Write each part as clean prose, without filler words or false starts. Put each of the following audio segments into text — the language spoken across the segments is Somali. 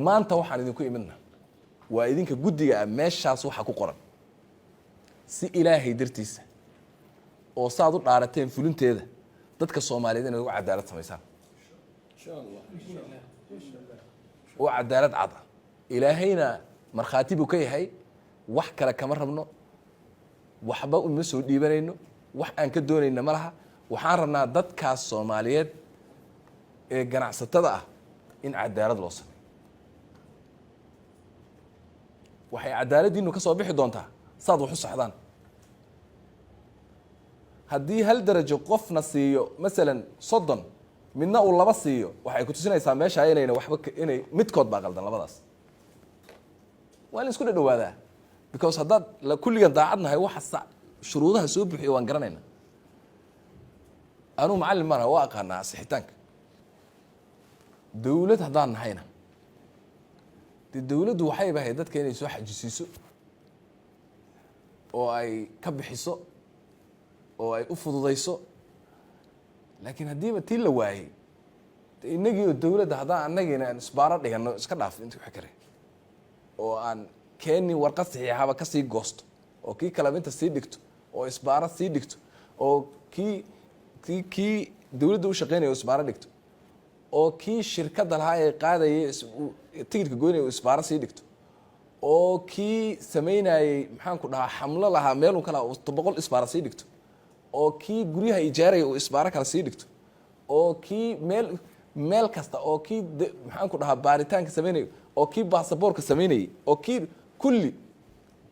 Maanta waxaan idinku imidna waa idinka guddiga ah. Meeshaas waxa ku qoran si Ilaahay dartiisa oo saad u dhaarateen fulinteeda dadka Soomaaliyeed inay ugu cadaalad samaysaan oo cadaalad cad ah. Ilaahayna markhaati buu ka yahay. Wax kale kama rabno, waxba uma soo dhiibanayno, wax aan ka doonayna ma laha. Waxaan rabnaa dadkaas Soomaaliyeed ee ganacsatada ah in cadaalad loo sameeyo. Waxay cadaaladdiinu ka soo bixi doontaa saad wax u saxdaan. Haddii hal darajo qofna siiyo, masalan 30, midna uu 2 siiyo, waxay ku tusinaysaa meesha inayna waxba inay midkood baa qaldan. Labadaas waa in la isku dhadhawaadaa, because haddaad kulligan daacad nahay, waxa shuruudaha soo buxiyo waan garanayna. Anuu macallin maana, waa aqaanaa sixitaanka. Dowlad haddaan nahayna, dee dowladdu waxay bahay dadka inay soo xajisiiso oo ay ka bixiso oo ay u fududayso. Laakiin haddiiba tii la waayey, de innagii oo dowladda haddaan annagiina aan isbaaro dhigano, iska dhaaf inti wax kale, oo aan keeni warqad saxiixaba ka sii goosto, oo kii kaleba inta sii dhigto oo isbaaro sii dhigto, oo kii dowladda u shaqeynaya oo isbaaro dhigto, oo kii shirkadda lahaa ee qaadayay tigidhka goynaya uu isbaaro sii dhigto, oo kii samaynayey, maxaan ku dhahaa, xamlo lahaa meelun kala uu 100 isbaaro sii dhigto, oo kii guryaha ijaaraya uu isbaaro kale sii dhigto, oo kii meel kasta, oo kii maxaan ku dhahaa, baaritaanka samaynayo, oo kii baasaboorka samaynayay, oo kii kulli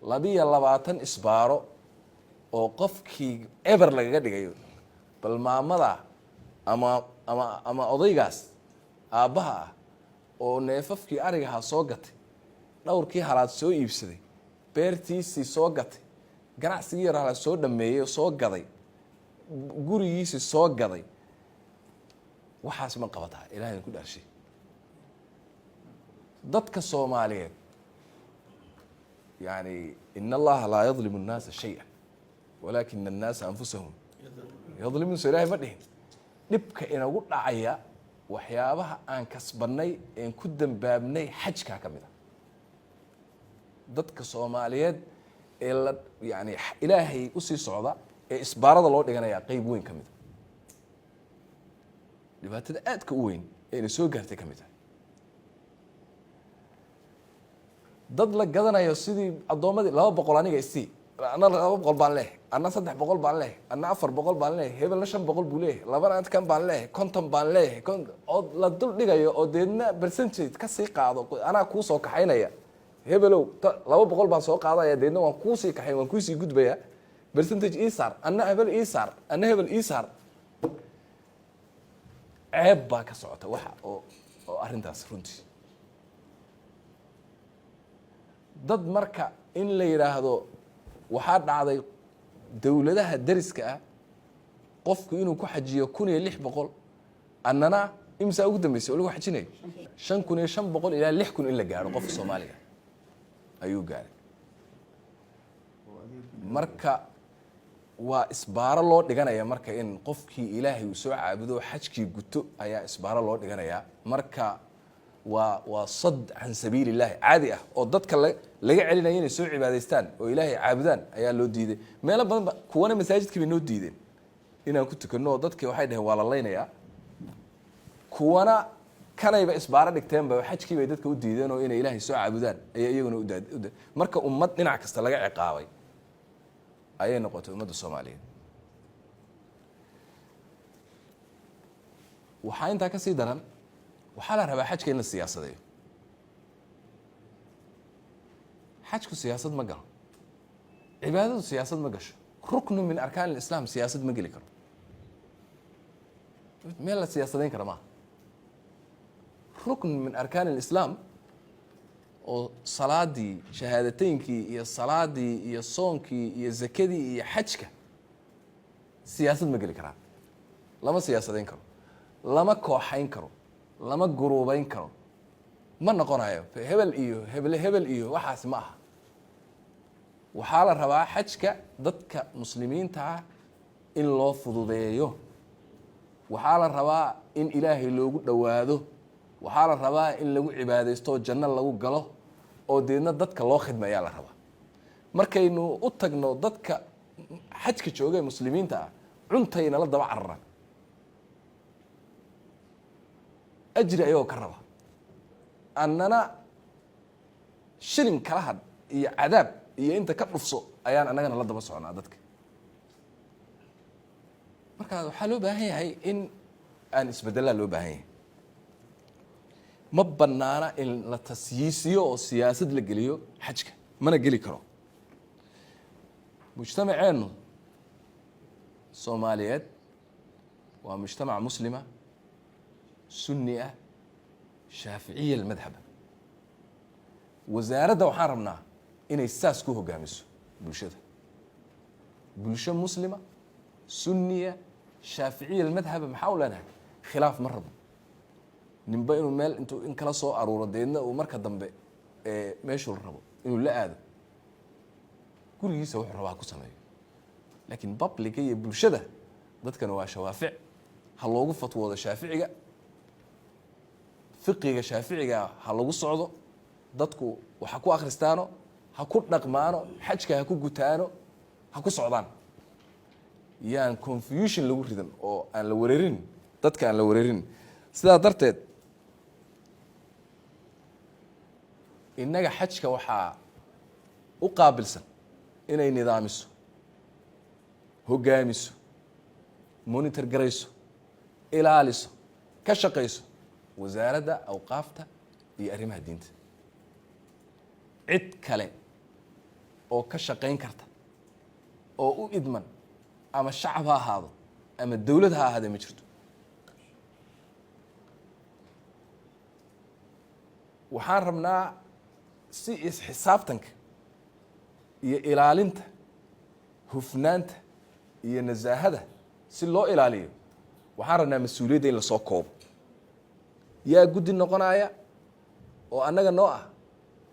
22 isbaaro oo qofkii eber lagaga dhigayo. Bal maamada ama odaygaas aabbaha ah oo neefafkii arigahaa soo gatay, dhowrkii halaad soo iibsaday, beertiisii soo gatay, ganacsigii yar halaad soo dhameeyey oo soo gaday, gurigiisii soo gaday, waxaas ma qabataa? Ilahay ku dhaarshay, dadka Soomaaliyeed, yani إن الله لا يظلم الناس شيئا ولكن الناس أنفسهم يظلمون. So Ilahay ma dhihin? Dhibka inagu dhacaya, waxyaabaha aan kasbanay een ku dambaabnay, xajkaa ka mid a. Dadka Soomaaliyeed ee la yani Ilaahay usii socda ee isbaarada loo dhiganaya, qeyb weyn ka mid a dhibaatada aadka u weyn ee ina soo gaartay ka mid ah, dad la gadanayo sidii addoommadii. 200 aniga isii, anna 200 baan leehay, anna 300 baan leehay, anna 400 baan leehay, hebelna 500 buu leeyahay, labana kan baan leeyahay, 50 baan leeyahay, oo la dul dhigayo, oo deedna percentage ka sii qaado. Anaa kuu soo kaxaynaya, hebelow, 200 baan soo qaadaya, deedna waan kuusii kaxayn, waan kuusii gudbaya, percentage ii saar, anna hebel ii saar, anna hebel ii saar. Ceeb baa ka socota waxa oo arrintaas runtii. Dad marka in la yidhaahdo, waxaa dhacday dowladaha dariska ah qofku inuu ku xajiyo 1600. Annana imsaa ugu dambeysay oo lagu xajinayo 5500 ilaa 6000 in la gaaro qofka Soomaaliga ayuu gaaray. Marka waa isbaaro loo dhiganaya. Marka in qofkii Ilaahay uu soo caabudo, xajkii guto, ayaa isbaaro loo dhiganayaa. Marka waa صد عن سبيل الله caadi ah oo dadka laga celinaya inay soo cibaadaystaan oo Ilaahay caabudaan ayaa loo diiday. Meelo badan ba kuwana masaajidkii bay noo diideen inaan ku tukano, oo dadki waxay dhaheen waa la laynayaa. Kuwana kanayba isbaaro dhigteenba, xajkii bay dadka u diideen oo inay Ilaahay soo caabudaan ayaa iyaguna marka ummad dhinac kasta laga ciqaabay ayay noqotay ummadda Soomaaliyeed. Waxaa intaa ka sii daran, waxaa la rabaa xajka in la siyaasadeeyo. Xajku siyaasad ma galo, cibaadadu siyaasad ma gasho, ركن من أركان الإسلام siyaasad ma geli karo. Meel la siyaasadayn kara maaha. ركن من أركان الإسلام oo salaadii, shahaadateynkii iyo salaadii iyo soonkii iyo zakadii iyo xajka siyaasad ma geli karaan. Lama siyaasadayn karo, lama kooxayn karo, lama guruubayn karo. Ma noqonayo hebel iyo hebel, hebel iyo waxaas ma aha. Waxaa la rabaa xajka dadka muslimiinta ah in loo fududeeyo. Waxaa la rabaa in Ilaahay loogu dhowaado. Waxaa la rabaa in lagu cibaadaysto oo janno lagu galo oo deedna dadka loo khidmeeyaa la rabaa. Markaynu u tagno dadka xajka jooga ee muslimiinta ah, cuntayna la daba cararaan, ajri ayagoo ka raba, annana shilin kala hadh iyo cadaab iyo inta ka dhufso ayaan annagana la daba soconaa dadka. Marka waxaa loo baahan yahay in aan isbedelaa loo baahan yahay. Ma banaana in la tasyiisiyo oo siyaasad la geliyo xajka, mana geli karo. Mujtamaceennu Soomaaliyeed waa mujtamac muslima, sunni ah, shaaficiya almadhaba. Wasaaradda waxaan rabnaa inay saas ku hogaamiso bulshada, bulsho muslima, sunniya, shaaficiya almadhaba. Maxaa u leenahay? Khilaaf ma rabno. Ninba inuu meel intuu in kala soo aruuro, deedna uu marka dambe meeshuu la rabo inuu la aado, gurigiisa wuxuu rabaa ku sameeyo, laakiin publica iyo bulshada dadkana waa shawaafic, ha loogu fatwoodo shaaficiga, fiqiga shaaficiga ha lagu socdo, dadku waxa ku akhristaano, ha ku dhaqmaano, xajka ha ku gutaano, ha ku socdaan. Yaan confusion lagu ridan oo aan la wareerin dadka, aan la wareerin. Sidaa darteed innaga xajka waxaa u qaabilsan inay nidaamiso, hogaamiso, monitor garayso, ilaaliso, ka shaqayso Wasaaradda Awqaafta iyo Arrimaha Diinta. Cid kale oo ka shaqayn karta oo u idman, ama shacab ha ahaado ama dowlad ha ahaadee, ma jirto. Waxaan rabnaa si isxisaabtanka iyo ilaalinta hufnaanta iyo nasaahada si loo ilaaliyo, waxaan rabnaa mas-uuliyadda in lasoo koobo. Yaa guddi noqonaya oo annaga noo ah?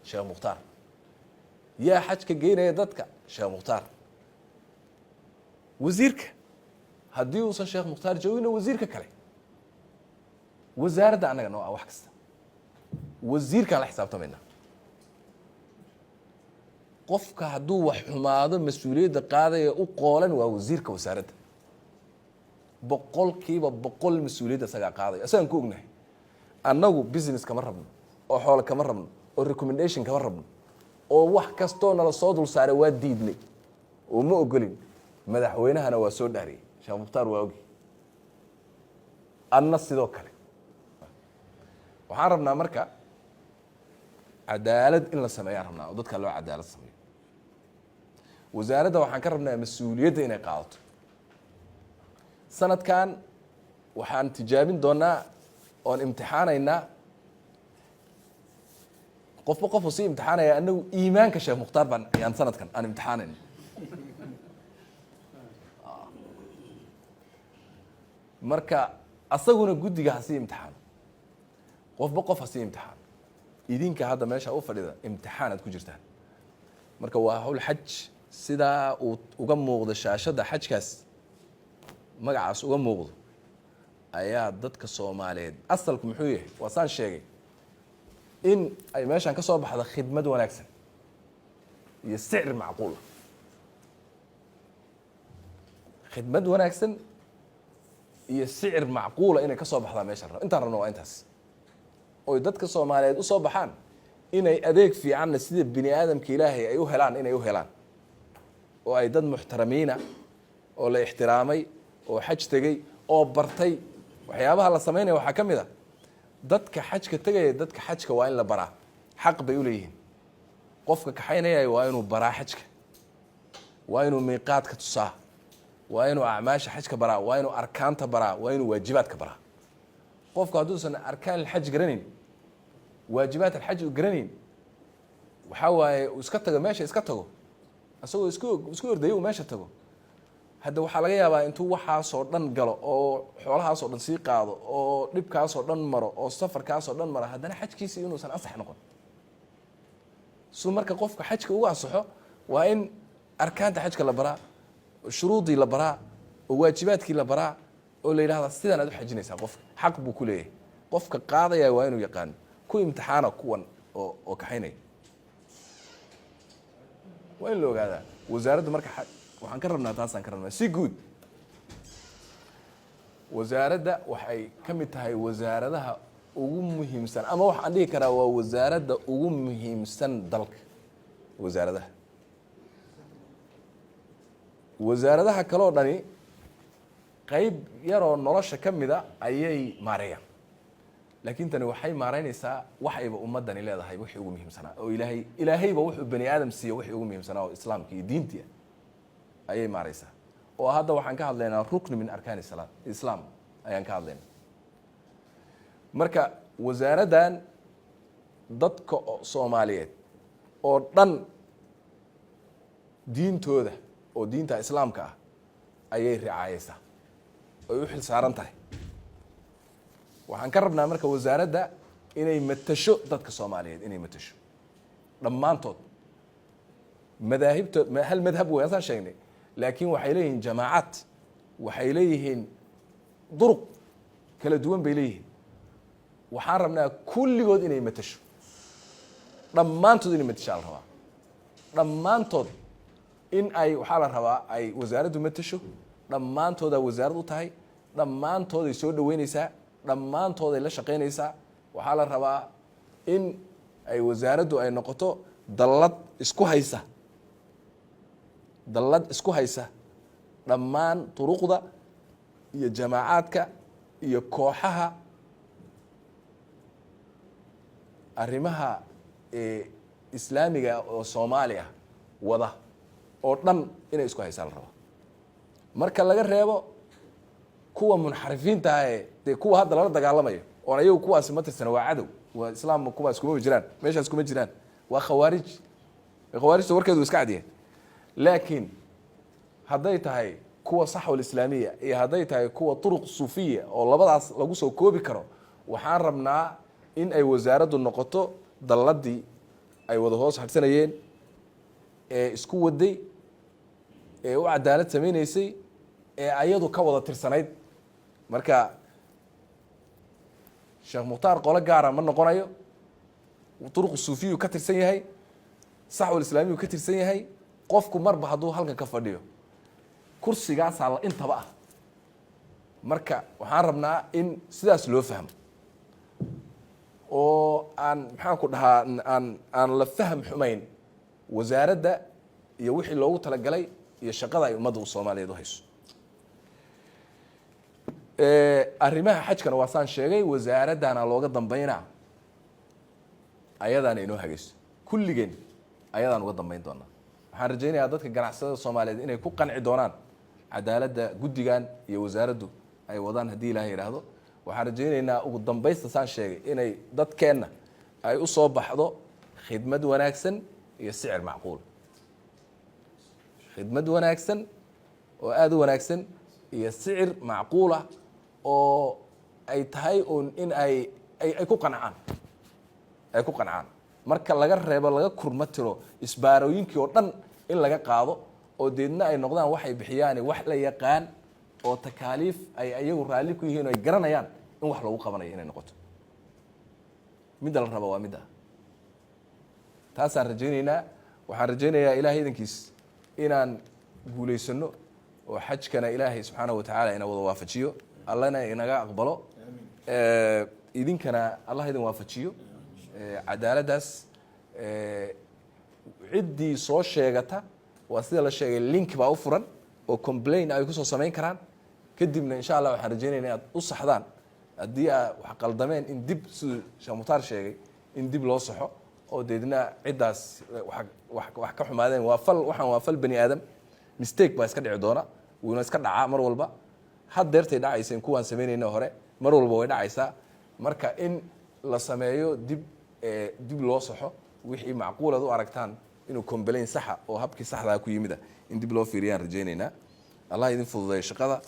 Sheekh Mukhtaar. Yaa xajka geynaya dadka? Sheekh Mukhtaar. Wasiirka, haddii uusan Sheekh Mukhtaar joogina, wasiirka kale. Wasaaradda annaga noo ah wax kasta, wasiirkaan la xisaabtamayna. Qofka hadduu wax xumaado, mas-uuliyadda qaadaya u qoolan waa wasiirka wasaaradda, 100% mas-uuliyadda isagaa qaadaya, isagaan ku ognahay. Annagu business kama rabno, oo xoolo kama rabno, oo recommendation kama rabno, oo wax kastoo nala soo dul saaray waa diidnay oo ma ogolin. Madaxweynahana waa soo dhaariyey, Sheekh Mukhtaar waa ogi, anna sidoo kale. Waxaan rabnaa marka cadaalad in la sameeyaan rabnaa, oo dadka loo cadaalad sameeyo. Wasaaradda waxaan ka rabnaa mas-uuliyadda inay qaadato. Sanadkan waxaan tijaabin doonaa oon imtixaanaynaa, qofba qofuu sii imtixaanaya. Anagu iimaanka Sheekh Mukhtaar baan ayaan sanadkan aan imtixaanayna. Marka asaguna guddiga ha sii imtixaano, qofba qof ha sii imtixaano. Idinka hadda meesha u fadhida imtixaan aad ku jirtaan. Marka waa hawl xaj sidaa uu uga muuqdo shaashadda, xajkaas magacaas uga muuqdo ayaa dadka Soomaaliyeed asalku muxuu yahay? Waa saan sheegay, in ay meeshan ka soo baxdo khidmad wanaagsan iyo sicir macquula. Khidmad wanaagsan iyo sicir macquula inay ka soo baxdaa meesha rab intaan rabno waa intaas, oy dadka Soomaaliyeed usoo baxaan inay adeeg fiicanna sida bini aadamka Ilaahay ay u helaan, inay u helaan, oo ay dad muxtaramiina oo la ixtiraamay oo xaj tegey oo bartay. Waxyaabaha la samaynaya waxaa ka mid a dadka xajka tegaya, dadka xajka waa in la baraa, xaq bay u leeyihiin. Qofka kaxaynaya waa inuu baraa xajka, waa inuu miiqaadka tusaa, waa inuu acmaasha xajka baraa, waa inuu arkaanta baraa, waa inuu waajibaadka baraa. Qofku hadduusan arkaan alxaj garanayn, waajibaat alxaj u garanayn, waxaa waaye uu iska tago meesha, iska tago isagoo isku ordayo uu meesha tago. Hadda waxaa laga yaabaa intuu waxaasoo dhan galo oo xoolahaasoo dhan sii qaado oo dhibkaasoo dhan maro oo safarkaasoo dhan maro, haddana xajkiisi inuusan ansax noqon. Su marka qofka xajka ugu ansaxo waa in arkaanta xajka la baraa, shuruudii la baraa, oo waajibaadkii la baraa, oo la yidhahda sidaan aad u xajinaysaa. Qofka xaq buu ku leeyahay. Qofka qaadaya waa inuu yaqaano. Ku imtixaana kuwan oo kaxaynaya waa in la ogaadaa. Wasaaraddu marka waxaan ka rabnaa, taasaan ka rabnaa si guud. Wasaaradda waxay ka mid tahay wasaaradaha ugu muhiimsan, ama waxaan dhihi karaa waa wasaaradda ugu muhiimsan dalka. Wasaaradaha kale oo dhani qeyb yaroo nolosha ka mida ayay maareeyaan, laakiin tani waxay maareynaysaa waxayba ummaddani leedahay wixii ugu muhiimsanaa oo Ilaahay, Ilaahayba wuxuu bani aadam siiyo wixii ugu muhiimsanaa oo Islaamka iyo diintii ayay maareysaa. Oo hadda waxaan ka hadlaynaa rukni min arkaani salaad islaam ayaan ka hadlaynaa. Marka wasaaraddan dadka Soomaaliyeed oo dhan diintooda oo diinta Islaamka ah ayay ricaayeysaa, ay u xil saaran tahay. Waxaan ka rabnaa marka wasaaradda inay matasho dadka Soomaaliyeed, inay matasho dhammaantood madaahibta. Hal madhab wey asaan sheegnay, laakiin waxay leeyihiin jamaacaad, waxay leeyihiin duruq kala duwan bay leeyihiin. Waxaan rabnaa kulligood inay matasho, dhammaantood inay matashaa la rabaa. Dhammaantood in ay, waxaa la rabaa ay wasaaraddu matasho dhammaantoodaa wasaarad u tahay, dhammaantooday soo dhaweyneysaa, dhammaantooday la shaqeynaysaa. Waxaa la rabaa in ay wasaaraddu ay noqoto dallad isku haysa dhammaan duruqda iyo jamaacaadka iyo kooxaha arrimaha islaamiga oo Soomaaliya wada oo dhan inay isku haysaa la rabaa, marka laga reebo kuwa munxarifiinta ah ee dee kuwa hadda lala dagaalamayo oon ayagu kuwaasi ma tirsana. Waa cadow, waa Islaam, kuwaas kuma jiraan, meeshaas kuma jiraan, waa khawaarij. Khawaarijta warkeedu iska cadyahay. Laakiin hadday tahay kuwa saxwa islaamiya iyo hadday tahay kuwa turuq suufiya oo labadaas lagu soo koobi karo, waxaan rabnaa in ay wasaaraddu noqoto dalladii ay wada hoos hadhsanayeen ee isku waday, ee u cadaalad samaynaysay, ee ayadu ka wada tirsanayd. Marka Sheekh Mukhtaar qolo gaara ma noqonayo. Turuq suufiyu ka tirsan yahay, saxwal islaamiyu ka tirsan yahay. Qofku marba hadduu halkan ka fadhiyo, kursigaasaa la intaba ah. Marka waxaan rabnaa in sidaas loo fahmo oo aan, maxaan ku dhahaa, aan la fahm xumayn wasaaradda iyo wixii loogu talagalay iyo shaqada ay ummadda Soomaaliyeed u hayso. Arrimaha xajkana waa saan sheegay, wasaaraddana looga dambeynaa, ayadaana inoo hagayso. Kulligeen ayadaan uga dambeyn doonaa. Waxaan rajaynayaa dadka ganacsatada Soomaaliyeed inay ku qanci doonaan cadaaladda guddigan iyo wasaaraddu ay wadaan, haddii Ilaah yidhaahdo. Waxaan rajaynaynaa ugu dambaysta, saan sheegay, inay dadkeenna ay u soo baxdo khidmad wanaagsan iyo sicir macquul, khidmad wanaagsan oo aada u wanaagsan iyo sicir macquula oo ay tahay uun in ay ku qancaan, ay ku qancaan, marka laga reebo, laga kurma tiro isbaarooyinkii oo dhan in laga qaado, oo deedna ay noqdaan waxay bixiyaan wax la yaqaan oo takaaliif ay ayagu raalli ku yihiin oo ay garanayaan in wax loogu qabanayo inay noqoto. Midda la raba waa midda taasaan rajaynaynaa. Waxaan rajaynayaa Ilahay idankiis inaan guulaysano oo xajkana Ilaahay subxaanahu watacaala ina wada waafajiyo, Allana inaga aqbalo, idinkana Allah idin waafajiyo cadaaladdaas. Ciddii soo sheegata, waa sida la sheegay, link baa u furan oo complain ay kusoo samayn karaan. Kadibna insha Allah waxaan rajaynayna inaad u saxdaan haddii aa wax qaldameen, in dib, siduu Sheekh Mukhtaar sheegay, in dib loo saxo oo deedna ciddaas wax ka xumaadeen. Waa fal, waxaan waa fal bani aadam, mistake baa iska dhici doona, wuuna iska dhacaa mar walba. Haddeertay dhacaysa in kuwaan samaynayna hore, mar walba way dhacaysaa. Marka in la sameeyo dib loo saxo wixii macquulaad u aragtaan inuu complain saxa oo habkii saxdaa ku yimida, in dib loo fiiriyaan rajaynaynaa. Allah idin fududeeyo shaqada,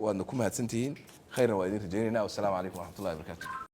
waadna ku mahadsantihiin, khayrna waa idin rajaynaynaa. Wasalaamu calaykum waraxmatullahi wabarakatu.